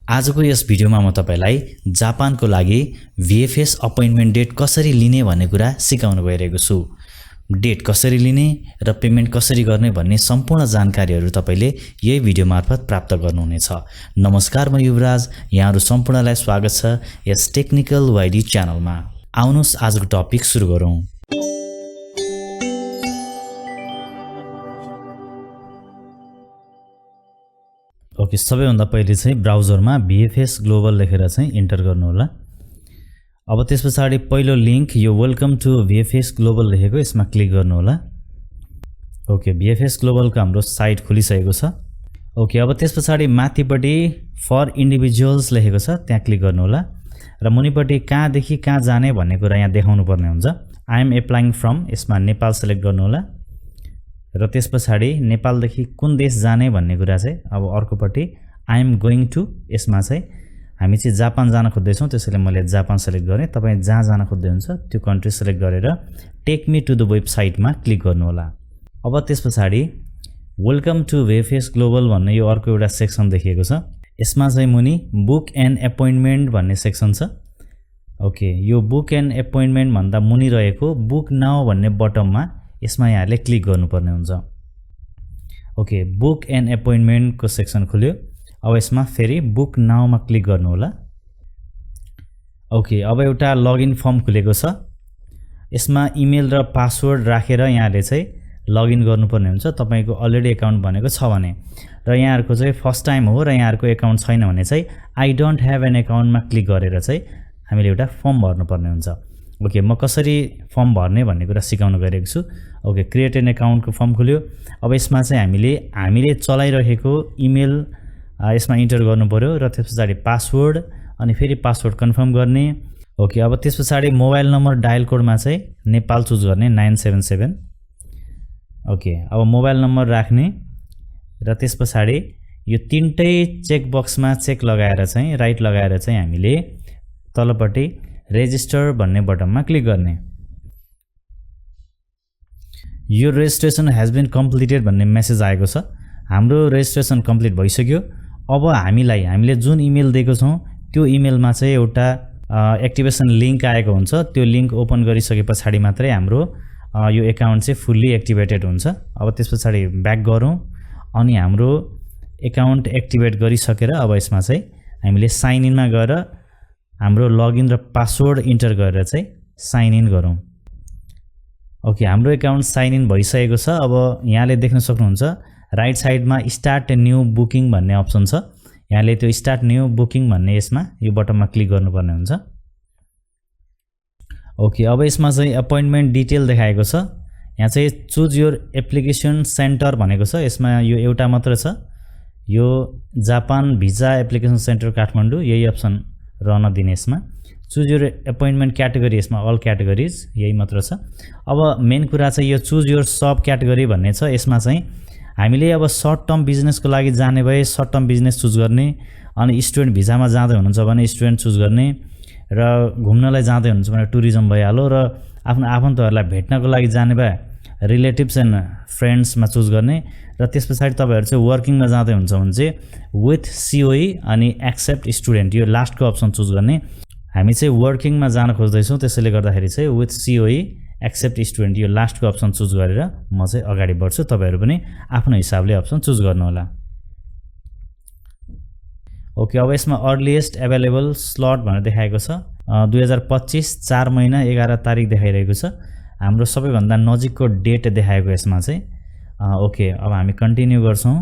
आजको यस भिडियोमा म तपाईलाई जापानको लागि VFS अपोइन्टमेन्ट डेट कसरी लिने भन्ने कुरा सिकाउन गइरहेको छु। डेट कसरी लिने र पेमेन्ट कसरी गर्ने भन्ने सम्पूर्ण जानकारीहरू तपाईले यही भिडियो मार्फत प्राप्त गर्नुहुनेछ। नमस्कार, म युवराज, यहाँहरु सम्पूर्णलाई स्वागत छ यस टेक्निकल वाइडी च्यानलमा। आउनुस् आजको टपिक सुरु गरौँ। ओके, सबैभन्दा पहिले चाहिँ ब्राउजरमा VFS ग्लोबल लेखेर चाहिँ इन्टर गर्नु होला। अब त्यसपछि पहिलो लिंक यो वेलकम टु VFS ग्लोबल लेखेको यसमा क्लिक गर्नु होला। ओके, VFS ग्लोबल को हाम्रो साइट खुलिसकेको छ। ओके, अब त्यसपछि माथिपट्टि फर इन्डिभिजुअल्स लेखेको छ, त्यहाँ क्लिक गर्नु होला र मुनिपट्टि कहाँदेखि कहाँ जाने भन्ने कुरा यहाँ देखाउनु पर्ने हुन्छ। आई एम एप्लाइङ फ्रम, यसमा नेपाल सिलेक्ट गर्नु होला र त्यसपछि नेपालदेखि कुन देश जाने भन्ने कुरा चाहिँ अब अर्कोपट्टि आई एम गोइङ टु, यसमा चाहिँ हामी चाहिँ जापान जान खोज्दैछौँ, त्यसैले मैले जापान सिलेक्ट गरेँ। तपाईँ जहाँ जान खोज्दै हुन्छ त्यो कन्ट्री सिलेक्ट गरेर टेक मी टु द वेबसाइटमा क्लिक गर्नु होला। अब त्यसपछि वेलकम टु VFS ग्लोबल भन्ने यो अर्को एउटा सेक्सन देखिएको छ। यसमा चाहिँ मुनि बुक एन्ड एपोइन्टमेन्ट भन्ने सेक्सन छ। ओके, यो बुक एन्ड एपोइन्टमेन्ट भन्दा मुनि रहेको बुक नाउ भन्ने बटनमा यसमा यहाँले क्लिक गर्नुपर्ने हुन्छ। ओके, बुक एन्ड एपोइन्टमेन्ट को सेक्सन खुल्यो। अब यसमा फेरि बुक नाउमा क्लिक गर्नु होला। ओके, अब एउटा लगइन फर्म खुलेको छ। यसमा इमेल र पासवर्ड राखेर यहाँले चाहिँ लगइन गर्नुपर्ने हुन्छ। तपाईको अलरेडी एकाउन्ट भनेको छ भने र यहाँहरुको चाहिँ फर्स्ट टाइम हो र यहाँहरुको एकाउन्ट छैन भने चाहिँ आई डोन्ट ह्याभ एन एकाउन्टमा क्लिक गरेर चाहिँ हामीले एउटा फर्म भर्नुपर्ने हुन्छ। ओके, म कसरी फर्म भर्ने भन्ने कुरा सिकाउन गइरहेको छु। ओके, क्रिएट एन एकाउन्ट को फर्म खुल्यो। अब यसमा चाहिँ हामीले चलाइरहेको इमेल यसमा इन्टर गर्नु पर्यो र त्यसपछि पासवर्ड अनि फेरि पासवर्ड कन्फर्म गर्ने। ओके, अब त्यसपछि मोबाइल नम्बर डायल कोडमा चाहिँ नेपाल चुज गर्ने 977। ओके, अब मोबाइल नम्बर राख्ने र त्यसपछि यो तीनटै चेक बक्समा चेक लगाएर चाहिँ राइट लगाएर चाहिँ हामीले तलपट्टि रेजिस्टर भन्ने बटनमा क्लिक गर्ने। यो रेजिस्ट्रेसन हैज बीन कम्प्लिटेड भन्ने मेसेज आएको छ। हाम्रो रेजिस्ट्रेसन कम्प्लिट भइसक्यो। अब हामीले जुन इमेल दिएको छौं त्यो इमेलमा चाहिँ एउटा एक्टिभेसन लिंक आएको हुन्छ। त्यो लिंक ओपन गरिसकेपछि मात्रै हाम्रो यो एकाउन्ट चाहिँ फुल्ली एक्टिभेटेड हुन्छ। अब त्यसपछि ब्याक गरौँ अनि हाम्रो एकाउन्ट एक्टिभेट गरिसकेर अब यसमा चाहिँ हामीले साइन इनमा गएर हाम्रो लगइन र पासवर्ड इन्टर गरेर चाहिँ साइन इन गरौँ। ओके, हाम्रो एकाउन्ट साइन इन भइसकेको छ। अब यहाँले देख्न सक्नुहुन्छ राइट साइडमा स्टार्ट न्यू बुकिङ भन्ने अप्सन छ। यहाँले त्यो स्टार्ट न्यू बुकिङ भन्ने यसमा यो बटनमा क्लिक गर्नुपर्ने हुन्छ। ओके, अब यसमा चाहिँ अपोइन्टमेन्ट डिटेल देखाएको छ। यहाँ चाहिँ चुज योर एप्लिकेसन सेन्टर भनेको छ। यसमा यो एउटा मात्र छ, यो Japan visa application centre Kathmandu, यही अप्सन रहन दिने। यसमा चुज योर एपोइन्टमेन्ट क्याटेगोरी, यसमा अल क्याटेगोरिज यही मात्र छ। अब मेन कुरा चाहिँ यो चुज योर सब क्याटेगोरी भन्ने छ। यसमा चाहिँ हामीले अब सर्ट टर्म बिजनेसको लागि जाने भए सर्ट टर्म बिजनेस चुज गर्ने, अनि स्टुडेन्ट भिजामा जाँदै हुनुहुन्छ भने स्टुडेन्ट चुज गर्ने, र घुम्नलाई जाँदै हुनुहुन्छ भने टुरिज्म भइहाल्यो, र आफ्नो आफन्तहरूलाई भेट्नको लागि जाने भए रिलेटिभ्स एन्ड फ्रेन्ड्समा चुज गर्ने, र त्यसपछि तपाईहरु चाहिँ वर्किङमा जाँदै हुन्छ भने चाहिँ विथ COE अनि एक्सेप्ट स्टुडेन्ट, यो लास्टको अप्सन चुज गर्ने। हामी चाहिँ वर्किङमा जान खोज्दैछौँ, त्यसैले गर्दाखेरि चाहिँ विथ COE एक्सेप्ट स्टुडेन्ट यो लास्टको अप्सन चुज गरेर म चाहिँ अगाडि बढ्छु। तपाईहरु पनि आफ्नो हिसाबले अप्सन चुज गर्नु होला। ओके, अब यसमा अर्लिएस्ट अवेलेबल स्लट भनेर देखाएको छ। 2025 4 महिना 11 तारिक देखाइरहेको छ। हाम्रो सबैभन्दा नजिकको डेट देखाएको यसमा चाहिँ। ओके, अब हामी कन्टिन्यू गर्छौं।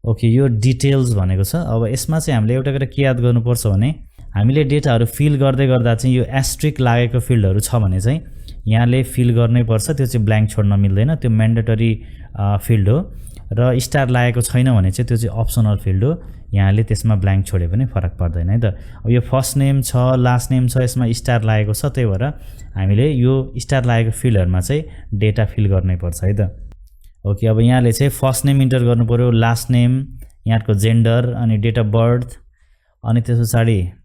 ओके, यो डिटेल्स भनेको छ। अब यसमा चाहिँ हामीले एउटा कुरा के याद गर्नुपर्छ भने हामीले डेटाहरु फिल गर्दै गर्दा चाहिँ यो एस्ट्रिक लागेको फिल्डहरु छ भने चाहिँ यहाँले फिल गर्नै पर्छ। त्यो चाहिँ ब्ल्याङ्क छोड्न मिल्दैन, त्यो म्यान्डेटरी फिल्ड हो। र स्टार लागेको छैन भने चाहिँ त्यो चाहिँ अप्सनल फिल्ड हो, यहाँले त्यसमा ब्ल्याङ्क छोडे पनि फरक पर्दैन है त। अब यो फर्स्ट नेम छ, लास्ट नेम छ, यसमा स्टार लागेको छ, त्यही भएर हामीले यो स्टार लागेको फिल्डहरुमा चाहिँ डेटा फिल गर्नै पर्छ है त। ओके, अब यहाँले चाहिँ फर्स्ट नेम इन्टर गर्नु पर्यो, लास्ट नेम, यहाँको जेन्डर अनि डेट अफ बर्थ, अनि त्यसपछि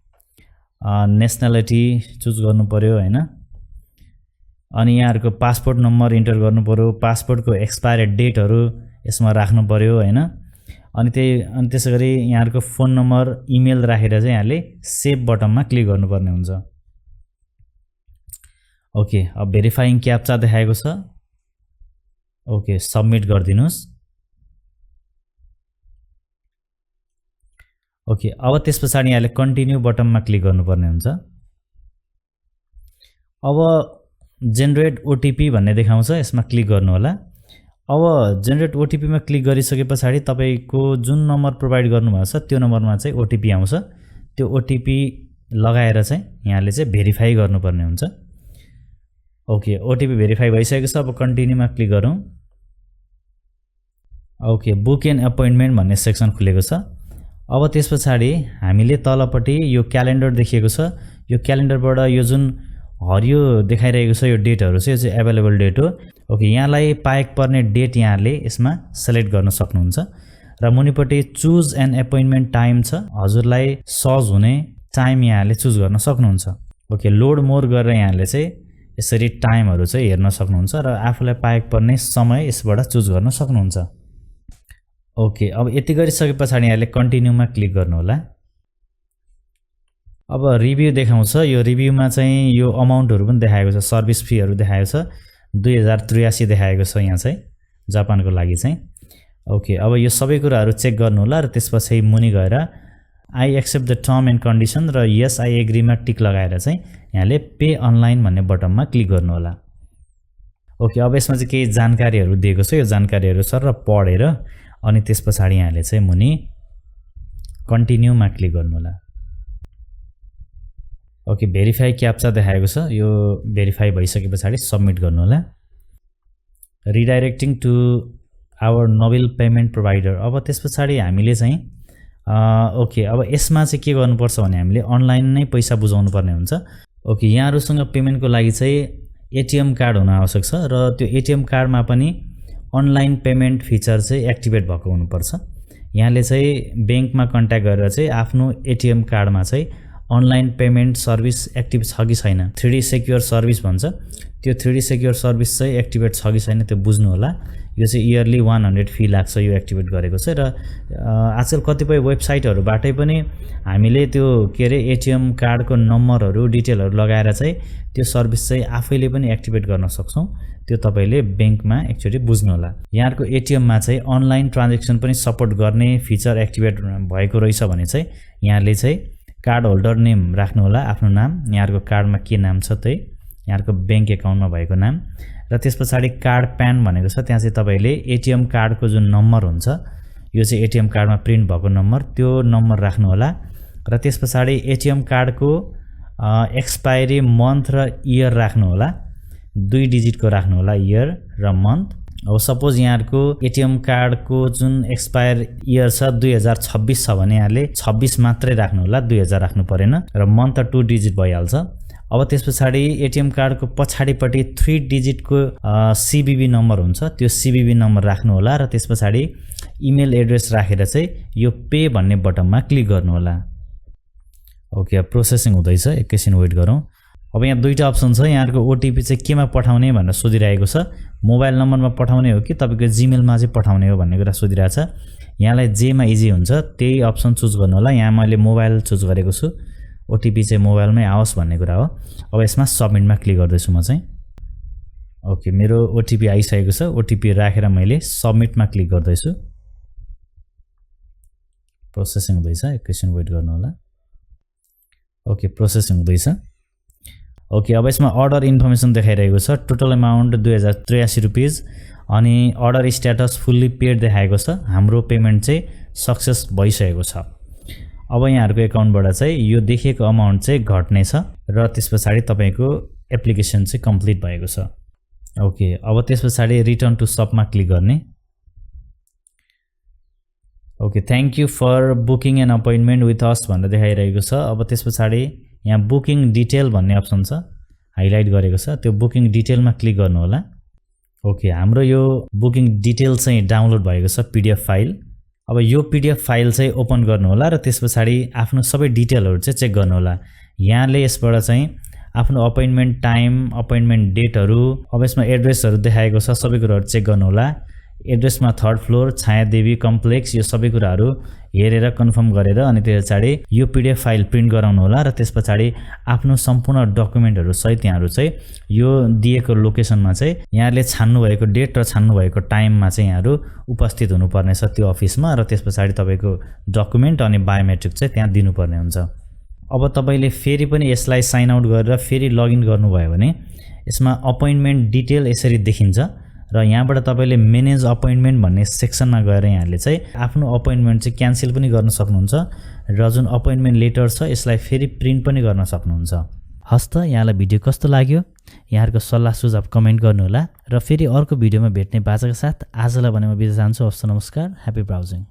नेसनालिटी चुज गर्नु पर्यो हैन। अनि यहाँहरुको पासपोर्ट नम्बर इन्टर गर्नु पर्यो, पासपोर्टको एक्सपायर डेटहरु यसमा राख्नु पर्यो हैन। अनि त्यसैगरी यहाँहरुको फोन नम्बर इमेल राखेर चाहिँ यहाँले सेभ बटनमा क्लिक गर्नुपर्ने हुन्छ। ओके, अब भेरिफाइङ क्याप्चा देखाएको छ। Okay, submit गरिदिनुस्। ओके, अब त्यसपछि यहाँले कन्टिन्यू बटनमा क्लिक गर्नुपर्ने हुन्छ। अब जेनेरेट ओटीपी भन्ने देखाउँछ, यसमा क्लिक गर्नु होला। अब जेनेरेट ओटीपी मा क्लिक गरिसकेपछि तपाईको जुन नम्बर प्रोवाइड गर्नुभएको छ त्यो नम्बरमा चाहिँ ओटीपी आउँछ। त्यो ओटीपी लगाएर चाहिँ यहाँले चाहिँ भेरिफाई गर्नुपर्ने हुन्छ। ओके, ओटीपी भेरिफाई भइसकेको छ। अब कन्टिन्यूमा क्लिक गरौँ। ओके, बुक एन अपोइन्टमेन्ट भन्ने सेक्सन खुलेको छ। अब त्यसपछि हामीले तलपट्टि यो क्यालेन्डर देखिएको छ। यो क्यालेन्डरबाट यो जुन हरियो देखाइरहेको छ यो डेटहरु चाहिँ यो चाहिँ अवेलेबल डेट हो। ओके, यहाँलाई पाएक पर्ने डेट यहाँले यसमा सिलेक्ट गर्न सक्नुहुन्छ र मुनिपट्टि चुज एन अपोइन्टमेन्ट टाइम छ। हजुरलाई सहज हुने टाइम यहाँले चुज गर्न सक्नुहुन्छ। ओके, लोड मोर गरेर यहाँले चाहिँ यसरी टाइमहरु चाहिँ हेर्न सक्नुहुन्छ र आफूलाई पाएक पर्ने समय यसबाट चुज गर्न सक्नुहुन्छ। ओके, अब यति गरिसकेपछि यहाँले कन्टिन्यूमा क्लिक गर्नु होला। अब रिभ्यू देखाउँछ। यो रिभ्यूमा चाहिँ यो अमाउन्टहरु पनि देखाएको छ, सर्भिस फीहरु देखाएको छ। 2083 देखाएको छ यहाँ चाहिँ जापानको लागि चाहिँ। ओके, अब यो सबै कुराहरु चेक गर्नु होला र त्यसपछि मुनि गएर I accept the term and condition र यस आई एग्री मा टिक लगाएर चाहिँ यहाँले पे अनलाइन भन्ने बटनमा क्लिक गर्नु होला। ओके, अब यसमा चाहिँ केही जानकारीहरु दिएको छ। यो जानकारीहरु सर र पढेर अनि त्यसपछि यहाँले चाहिँ मुनि कन्टिन्यूमा क्लिक गर्नु होला। ओके, भेरिफाई क्याप्चा देखाएको छ। यो भेरिफाई भइसकेपछि सबमिट गर्नु होला। Redirecting to our noble payment provider. अब त्यसपछि हामीले चाहिँ ओके, अब यसमा चाहिँ के गर्नुपर्छ भने हामीले अनलाइन नै पैसा बुझाउनु पर्ने हुन्छ। ओके, यहाँहरुसँग पेमेन्टको लागि चाहिँ एटीएम कार्ड हुन आवश्यक छ र त्यो एटीएम कार्डमा पनि अनलाइन पेमेन्ट फिचर चाहिँ एक्टिभेट भएको हुनुपर्छ। यहाँले चाहिँ बैंकमा कन्ट्याक्ट गरेर चाहिँ आफ्नो एटीएम कार्डमा चाहिँ अनलाइन पेमेन्ट सर्भिस एक्टिभ छ कि छैन, 3D सेक्युर सर्भिस भन्छ, त्यो 3D सेक्युर सर्भिस चाहिँ एक्टिभेट छ कि छैन त्यो बुझ्नु होला। यो चाहिँ इयरली 100 फी लाग्छ यो एक्टिभेट गरेको चाहिँ। र आजकल कतिपय वेबसाइटहरुबाटै पनि हामीले त्यो के रे एटीएम कार्डको नम्बरहरु डिटेलहरु लगाएर चाहिँ त्यो सर्भिस चाहिँ आफैले पनि एक्टिभेट गर्न सक्छौं। त्यो तपाईले बैंकमा एकचोटी बुझ्नु होला। यहाँहरुको एटीएम मा चाहिँ अनलाइन ट्रान्ज्याक्सन पनि सपोर्ट गर्ने फिचर एक्टिभेट भएको रहेछ भने चाहिँ यहाँले चाहिँ कार्ड होल्डर नेम राख्नु होला, आफ्नो नाम, यहाँहरुको कार्डमा के नाम छ त्यही यहाँहरुको बैंक एकाउन्टमा भएको नाम र त्यसपछि कार्ड प्यान भनेको छ। त्यहाँ चाहिँ तपाईले एटीएम कार्डको जुन नम्बर हुन्छ यो चाहिँ एटीएम कार्डमा प्रिन्ट भएको नम्बर, त्यो नम्बर राख्नु होला र त्यसपछि एटीएम कार्डको एक्सपायरी मन्थ र इयर राख्नु होला। 2 डिजिटको राख्नु होला, इयर र मन्थ। अब सपोज यहाँहरुको एटीएम कार्डको जुन एक्सपायर इयर छ 2026 छ भने यहाँले 26 मात्रै राख्नु होला, 2000 राख्नु परेन र मन्थ त 2 डिजिट भइहाल्छ। अब त्यसपछि एटीएम कार्डको पछाडीपट्टि 3 डिजिटको सीबीबी नम्बर हुन्छ, त्यो सीबीबी नम्बर राख्नु होला र त्यसपछि इमेल एड्रेस राखेर चाहिँ यो पे भन्ने बटनमा क्लिक गर्नु होला। ओके, प्रोसेसिङ हुँदैछ, एकैछिन वेट गरौँ। अब यहाँ दुईटा अप्सन छ। यहाँहरुको ओटीपी चाहिँ केमा पठाउने भनेर सोधिरहेको छ, मोबाइल नम्बरमा पठाउने हो कि तपाईको जीमेलमा चाहिँ पठाउने हो भन्ने कुरा सोधिरहेछ। यहाँलाई जेमा इजी हुन्छ त्यही अप्सन चुज गर्नु होला। यहाँ मैले मोबाइल चुज गरेको छु, ओटीपी चाहिँ मोबाइलमै आओस् भन्ने कुरा हो। अब यसमा सबमिटमा क्लिक गर्दैछु म चाहिँ। ओके, मेरो ओटीपी आइसकेको छ। ओटीपी राखेर मैले सबमिटमा क्लिक गर्दैछु। प्रोसेसिङ हुँदैछ, एकैछिन वेट गर्नु होला। ओके, प्रोसेसिङ हुँदैछ। ओके, अब यसमा अर्डर इन्फर्मेसन देखाइरहेको छ। टोटल अमाउन्ट 2083 रुपैयाँ अनि अर्डर स्ट्याटस फुल्ली पेड देखाएको छ। हाम्रो पेमेन्ट चाहिँ सक्सेस भइसकेको छ। अब यहाँहरुको एकाउन्टबाट चाहिँ यो देखिएको अमाउन्ट चाहिँ घट्ने छ र त्यसपछि तपाईको एप्लिकेसन चाहिँ कम्प्लिट भएको छ। ओके, अब त्यसपछि रिटर्न टु शपमा क्लिक गर्ने। Okay, thank you for booking an appointment with us भनेर देखाइरहेको छ। अब त्यसपछि यहाँ बुकिङ डिटेल भन्ने अप्सन छ, हाइलाइट गरेको छ, त्यो बुकिङ डिटेलमा क्लिक गर्नु होला। ओके, हाम्रो यो बुकिङ डिटेल चाहिँ डाउनलोड भएको छ पीडीएफ फाइल। अब यो पीडीएफ फाइल चाहिँ ओपन गर्नु होला र त्यसपछि आफ्नो सबै डिटेलहरु चाहिँ चेक गर्नु होला। यहाँले यसबाट चाहिँ आफ्नो अपोइन्टमेन्ट टाइम, अपोइन्टमेन्ट डेटहरु, अब यसमा एड्रेसहरु देखाएको छ, सबै कुराहरु चेक गर्नु होला। एड्रेसमा 3rd फ्लोर छायादेवी कम्प्लेक्स यो सबै कुराहरू हेरेर कन्फर्म गरेर अनि त्यस पछाडि यो PDF फाइल प्रिन्ट गराउनु होला र त्यस पछाडि आफ्नो सम्पूर्ण डकुमेन्टहरू सहित यहाँहरू चाहिँ यो दिएको लोकेसनमा चाहिँ यहाँले छान्नु भएको डेट र छान्नु भएको टाइममा चाहिँ यहाँहरू उपस्थित हुनुपर्नेछ त्यो अफिसमा र त्यस पछाडि तपाईको डकुमेन्ट अनि बायोमेट्रिक चाहिँ त्यहाँ दिनुपर्ने हुन्छ। अब तपाईले फेरि पनि यसलाई साइन आउट गरेर फेरि लगइन गर्नुभयो भने यसमा अपोइन्टमेन्ट डिटेल यसरी देखिन्छ र यहाँबाट तपाईले म्यानेज अपोइन्टमेन्ट भन्ने सेक्सनमा गएर यहाँले चाहिँ आफ्नो अपोइन्टमेन्ट चाहिँ क्यान्सल पनि गर्न सक्नुहुन्छ र जुन अपोइन्टमेन्ट लेटर छ यसलाई फेरि प्रिन्ट पनि गर्न सक्नुहुन्छ। हस्त यहाँलाई भिडियो कस्तो लाग्यो यहाँहरुको सल्लाह सुझाव कमेन्ट गर्नुहोला र फेरि अर्को भिडियोमा भेट्ने बाचाका साथ आजलाई भने म बिदा चाहन्छु। हस्त नमस्कार, ह्यापी ब्राउजिङ।